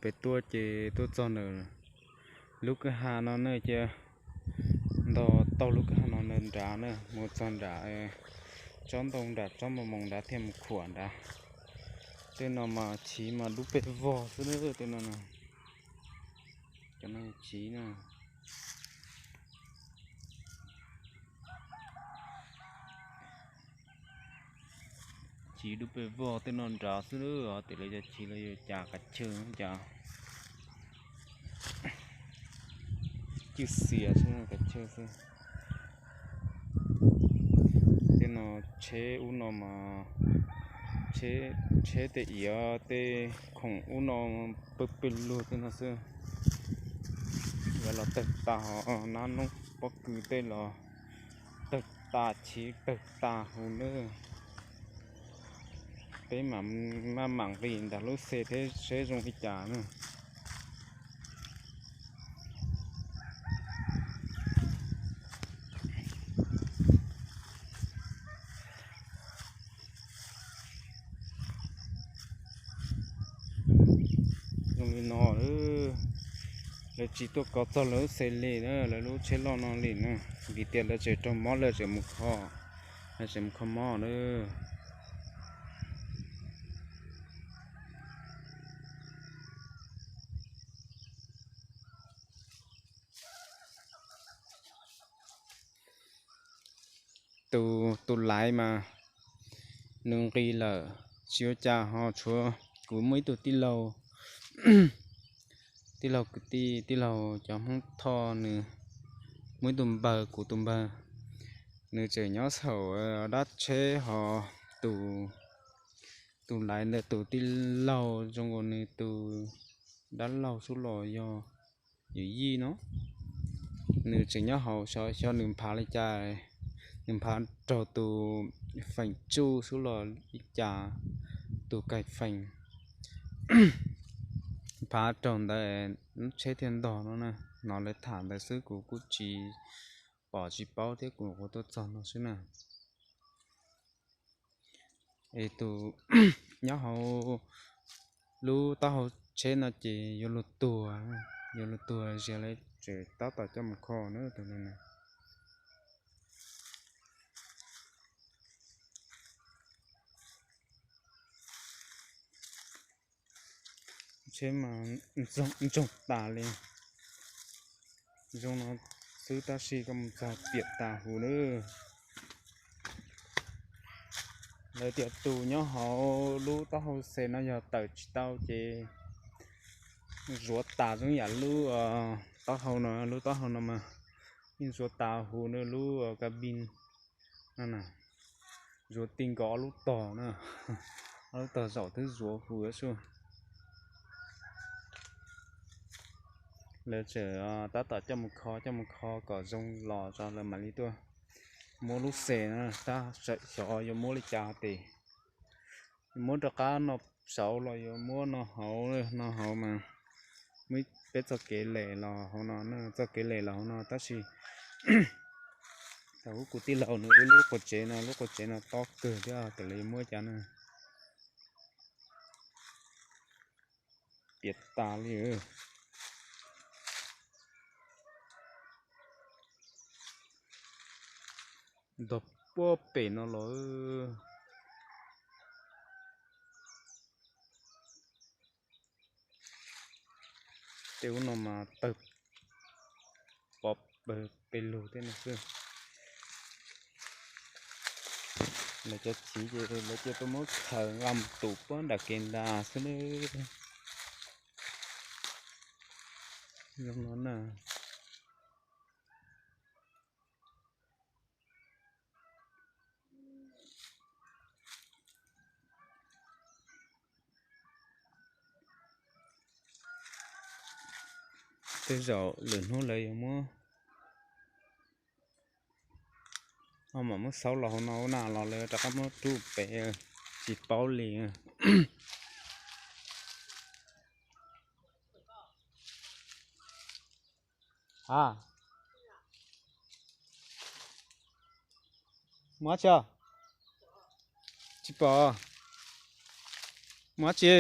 pem tuaj ces tuaj txog ntawm lub kwj ha no na, cia ntog taug lub kwj ha no nrav na, mus txog nram tsob ntoo nram tsob npoo moos nrad thiaj mus khuam nrad. Tej no mas chiv mas dub pes vog xwb na, tej no na. Cov no chiv na. Chiv dub pes vog tej no nrad xwb, ho tias lawv cov chiv los yog cas, kav chaw cas, cwj xias xwb, kav chaw xwb. Tej no tsheb ub no mas, tsheb tej iav tej khoom ub no pw pw lug tej no xwb. Yuav los tawg tas, ho nab noob pob kws tej los tawg tas, chiv tawg tas huv na. Peb mam maj mam nqis ntawm lub xe thiab seb zoo li cas na. Zoo li no, lawv tsis tuaj kov txog lawv lub xe li na, lawv lub tsheb loj no li na, vim tias lawv tseem raug mob, lawv tseem mus kho, lawv tseem mus kho mob na. Tus, tus laiv mas nws nqis lawm, tsis ua cas, ho tshuav kuv muaj ib tug tij laug, tij laug kwv tij, tij laug cov Hmoob Thoj, nws muaj ib tug npawg, kuv tus npawg, nws tseem nyob saum dab tsheb, ho tus, tus laiv ntawm tus tij laug zoo nkaus nws tus dab laug xwb los yog yawm yij no, nws tseem nyob hauv, xyov nws nphav li cas, nws nphav raug tus feem tsuj xwb los li cas, tus kaim feem nphav raug ntawd lub tsheb thiaj ntog no na. Hnov lawv tham ntawd xwb, kuv kuj tsis pom tsis paub thiab, kuv nyuam qhuav tuaj txog no xwb na. Es tus nyob hauv lub taub hau tsheb no ces yuav luag tuag, yuav luag tuag, zias lawv tseem tab tom coj mus kho na tus no na. Tsheb mas ntsoog tas li. Zoo no xwb tab sis koj mus txog piam tas huv na. Lawv tias tus nyob hauv lub taub hau xe no yog tawm tsis tau ces zuav tas zoo yam lub taub hau no, lub taub hau no mas yeej zuav tas huv na, lub cabin no na. Zuav ti nkaus ob lub tog na, ob lub tog zaum twb zuav huv xwb. Lawv tseem tab tom coj mus kho, coj mus kho kom zoo los tso lawv mam li tuaj muab lub xe na, tab xyov yuav muab li cas tes, yuav muab rov qab no saud los yuav muab no hauv, no hauv mas muaj peb txoj kev lem los hauv no, txoj kev lem los hauv no tab sis thaum ub kuv tij laug nws ua lub qua tsev no, lub qua tsev no tob kawg thiab, tam li muab cas na. Piam tas li. Ntog puag pem no los. Tej ub no mas tawg pov pawg pes lug tej no xwb. Lawv cov chiv ces lawv cia tuaj muab khaws nqa mus tus puag nram kev nta xwb na. Zoo no na. Tej zaum lwm hnub lawv yuav muab, mam muab xauj los hauv no ua na los lawv rov qab muab rub pem, tsis paub li. A, muab tsi? Tsis pom. Muab tsi?